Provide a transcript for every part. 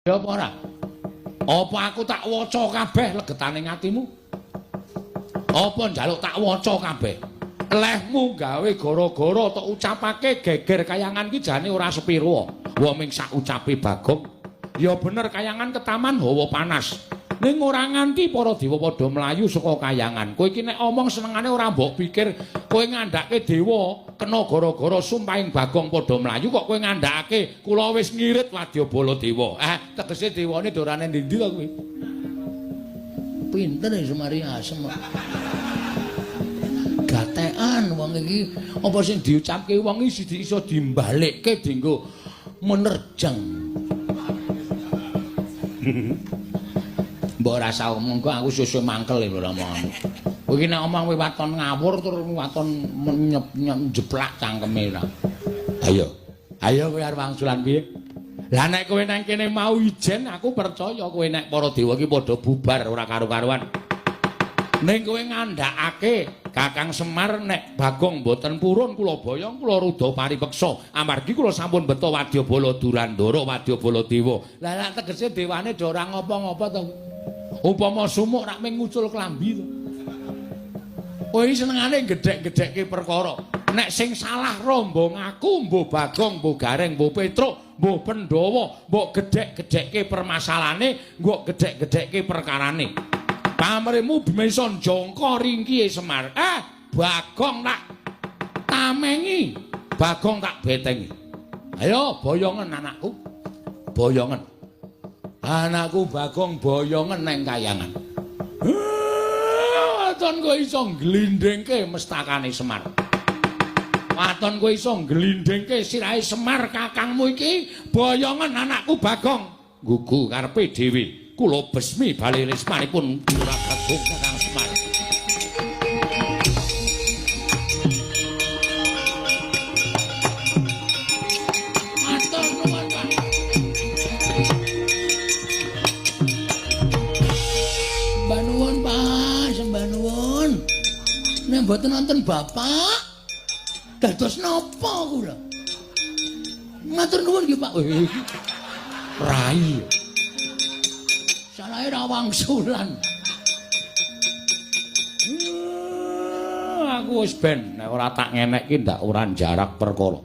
Apa ora? Apa aku tak waca kabeh legetane atimu? Apa njaluk tak waca kabeh? Lehmu gawe gara-gara tok ucapake geger kayangan ki jane ora sepiro. Wong ming sak ucape Bagong. Ya bener kayangan ketaman hawa panas. Ning ora nganti para dewa padha mlayu saka kayangan. Kowe iki nek omong senengane ora mbok pikir kowe ngandhake dewa kena gara-gara sumpahing Bagong padha mlayu kok kowe ngandhakake kula wis ngirit wadyabala dewa. Tegese dewane dorane ndi-ndi to kuwi? Pinter ya Semari Asem. Gatekan wong iki apa sing diucapke wong iki iso dimbalikke dienggo menerjang. Mbok ora usah omong kok aku susu mangkel lho omonganmu. Kowe iki nek omong kowe waton ngawur tur waton njeplak cangkeme ora. Ayo. Ayo kowe arep wangsulan piye? Lah nek kowe nang kene mau ijen aku percaya kowe nek para dewa iki padha bubar ora karu-karuan. Ning kowe ngandhakake Kakang Semar nek Bagong mboten purun kula boyong kula rudha paripeksa amargi kula sampun beto wadyabala Durandara wadyabala dewa. Lah nek tegese dewane do ora ngopo-ngopo to. Upama sumuk rak mung ngucul klambi to. Kowe iki senengane gedhek-gedhekke perkara. Nek sing salah rombong aku, mbuh Bagong, mbuh Gareng, mbuh Petruk, mbuh Pandhawa, mbok gedhek-gedhekke permasalahane, mbok gedhek-gedhekke perkarane. Pamrihmu bisa njongko ringkihe Semar. Bagong tak tamengi, Bagong tak betengi. Ayo boyongen anakku. Boyongen. Anakku Bagong boyongen neng kayangan. Waton kowe iso ngglindhingke mestakane Semar. Waton kowe iso ngglindhingke sirahe Semar kakangmu iki, boyongen anakku Bagong. Gugu karepe dhewe. Kula besmi bali rismanipun Lurah Bagong Kakang Semar. Matur nuwun, Pak. Sembah nuwun, Pak, sembah nuwun. Nek mboten wonten Bapak, dados napa kula? Matur nuwun nggih, Pak. Rai. Salahe ra wangsulan. Aku wis ben nek ora tak ngenekke ndak ora jarak perkara.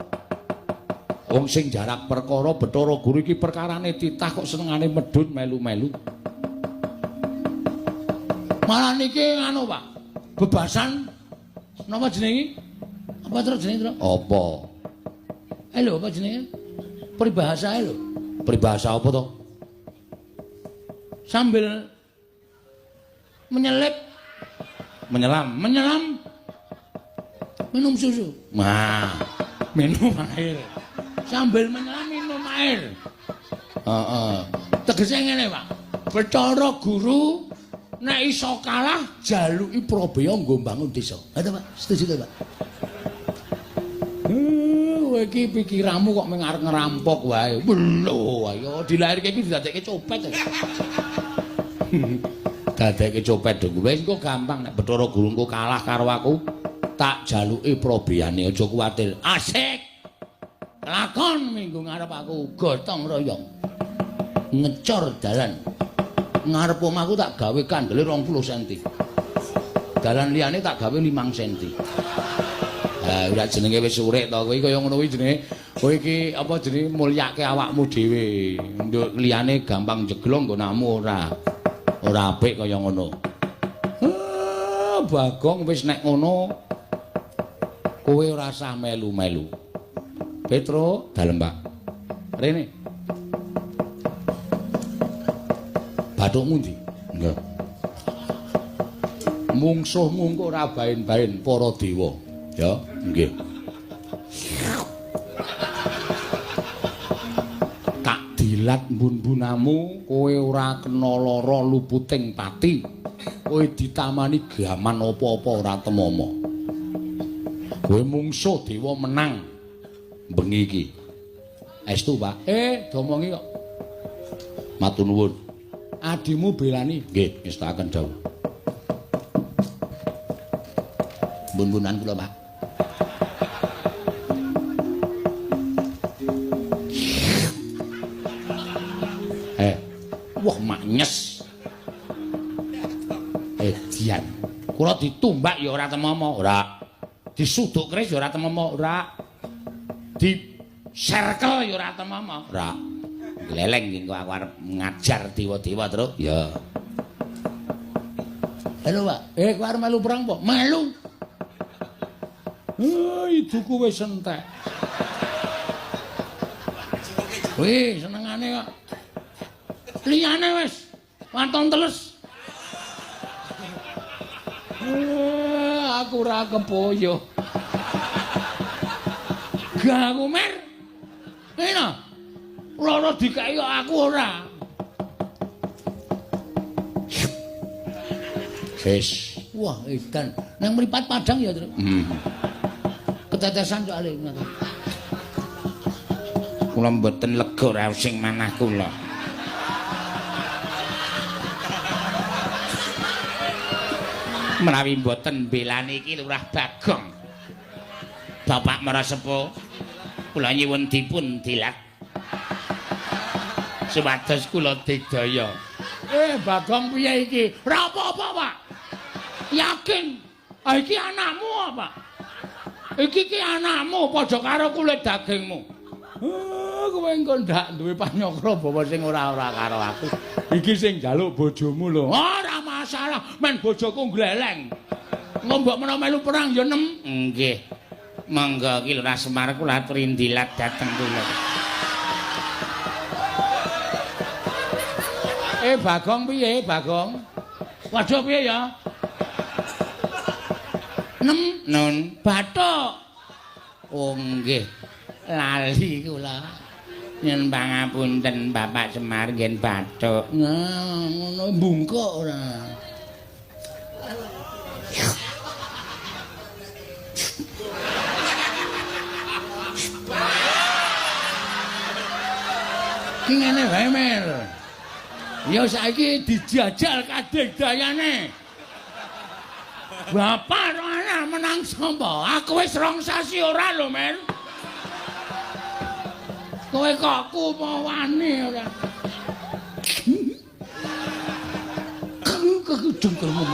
Wong sing jarak perkara Bathara Guru iki perkarane titah kok senengane medhun melu-melu. Malah niki anu Pak, bebasan napa jenenge? Apa terus jenenge, Tru? Apa? Lho apa jenenge? Peribahasa lho. Peribahasa apa to? Sambil menyelip, menyelam, menyelam, minum susu. Nah, minum air. Sambil menyelam minum air. Heeh. Tegese ngene, Pak. Bathara Guru nek iso kalah jaluki prabeya nggo mbangun desa. Ha to, Pak? Setuju to, Pak? Kowe iki pikiranmu kok mung arep ngerampok wae. Lho, ayo dilairke iki didadekke copet. Dadekke copet dong. Wis engko gampang nek Bathara Guru engko kalah karo aku, tak jaluki probeyane aja kuwatir. Asik. Lakon minggu ngarep aku gotong royong. Ngecor dalan. Ngarep omahku tak gawe kandele 20 cm. Dalan liyane tak gawe 5 cm. Ha, ora jenenge wis urip to kowe kaya ngono kuwi jenenge. Kowe iki apa jenenge mulyake awakmu dhewe. Nduk liyane gampang jeglong nggonamu ora. Ora apik kaya ngono. Bagong wis nek ngono kowe ora usah melu-melu. Petro, dalem Pak. Rene. Bathukmu ndi? Nggih. Mungsuhmu engko ora baen-baen para dewa. Ya, nggih. Tak dilat mbun-mbunamu, kowe ora kena lara luputing pati. Kowe ditamani gaman apa-apa ora temama. Kowe mungsuh dewa menang bengi iki. Estu, Pak. Domongi kok. Matur nuwun. Adimu belani. Nggih, ngestakaken dawuh. Mbun-mbunan kula, Pak. Wah, maknyes. Edian. Kula ditumbak ya ora temomo, ora. Disuduk keris ya ora temomo, ora. Di serkel ya ora temomo, ora. Gleleng iki aku arep ngajar dewa-dewa, Truk. Ya. Halo, Pak. Kowe arep melu perang apa? Melu. Iduku wis entek. Wih, senengane kok. Liyane wis waton teles. Aku ora kepoyo. Gak aku mer. Ngene. Loro dikeki kok aku ora. Wis. Wah, edan. Nang mripat padang ya, Truk. Ketetesan soalé ngono. Kula mboten lega raos sing manah kula. Menawi mboten mbelani iki Lurah Bagong. Bapak Marasepuh, kula nyuwun dipun dilat. Supados kula digdaya. Bagong piye iki? Ora apa-apa, Pak. Yakin. Ah, iki anakmu apa? Iki ki anakmu padha karo kulit dagingmu. Kowe engko ndak duwe panyokra bawa sing ora-ora karo aku. Iki sing njaluk bojomu lho. Ora masalah, men bojoku gleleng. Engko mbok menawa melu perang ya nem. Nggih. Monggo ki Lurah Semar kula aturi ndilat dhateng kula. Bagong piye, Bagong? Waduh piye ya? Nem nun bathuk. Oh nggih. Lali kula. Nyuwun pangapunten Bapak Semar ngen bathuk. Nah, ngono bungkuk ora. Ki ngene wae, Mer. Ya saiki dijajal kadegdayane. Bapak ro anak menang sapa? Aku wis 2 sasi ora lho, Mer. Kowe kok kumawane ora? Dengkulmu.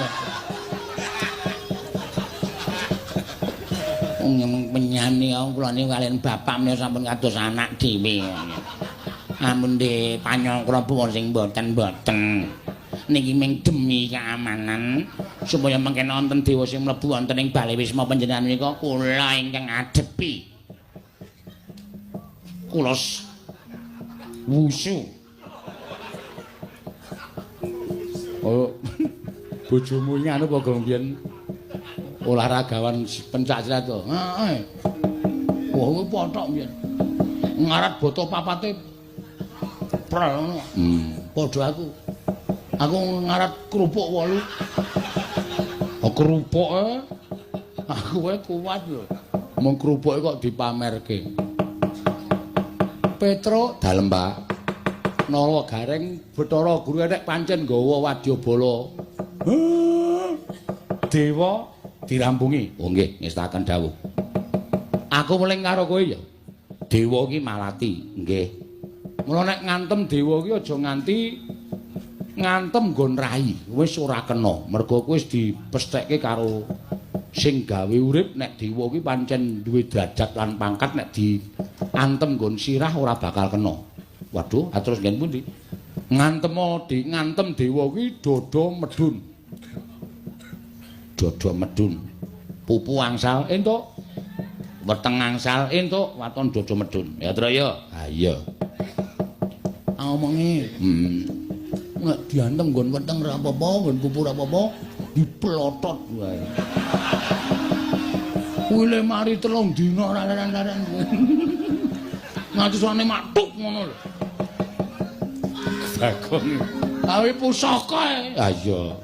Wong penyani kula niku kaliyan bapak menika sampun kados anak dhewe. Amun de panyangkra pun sing mboten-mboten. Niki ming demi keamanan supaya mengken wonten dewa sing mlebu wonten ing bale wisma panjenengan menika kula ingkang adepi. Kula wusu. Oh, bojomu iki anu apa gong biyen olahragawan pencak silat to? Heeh. Wah, kuwi pothok biyen. Ngarat boto papate prel ngono. Padha aku. Aku ngarat kerupuk 8. Oh, kerupuk e. Aku wae kuat lho. Mung kerupuke kok dipamerke. Petruk dalem, Pak. Nala Gareng Bathara Guru nek pancen nggawa wadyabala. Dewa dirampungi. Oh nggih, ngestaken dawuh. Aku weling karo kowe ya. Dewa iki malati, nggih. Mula nek ngantem dewa iki aja nganti ngantem nggon rai, wis ora kena. Mergo kowe wis dipesthekke karo sing gawe urip nek dewa iki pancen duwe derajat lan pangkat nek diantem nggon sirah ora bakal kena. Waduh, terus nggen pundi? Ngantem ngantem dewa iki dada medhun. Dada medhun. Pupu angsal entuk, weteng angsal entuk, waton dada medhun. Ya Tru ya. Ha iya. Omongi. Nek diantem nggon weteng ora apa-apa, nggon pupu ora apa-apa, diplotot wae. Kuwi le mari 3 dina ora leren-leren. Nganti suwane matuk ngono lho. Bagong. Awi pusaka e. Ha iya.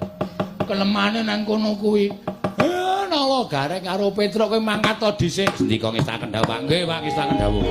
Kelemane nang kono kuwi. Nala Gareng karo Petruk kowe mangkat to dhisik. Sendika ngestaken dawuh, Pak. Nggih, Pak, ngestaken dawuh.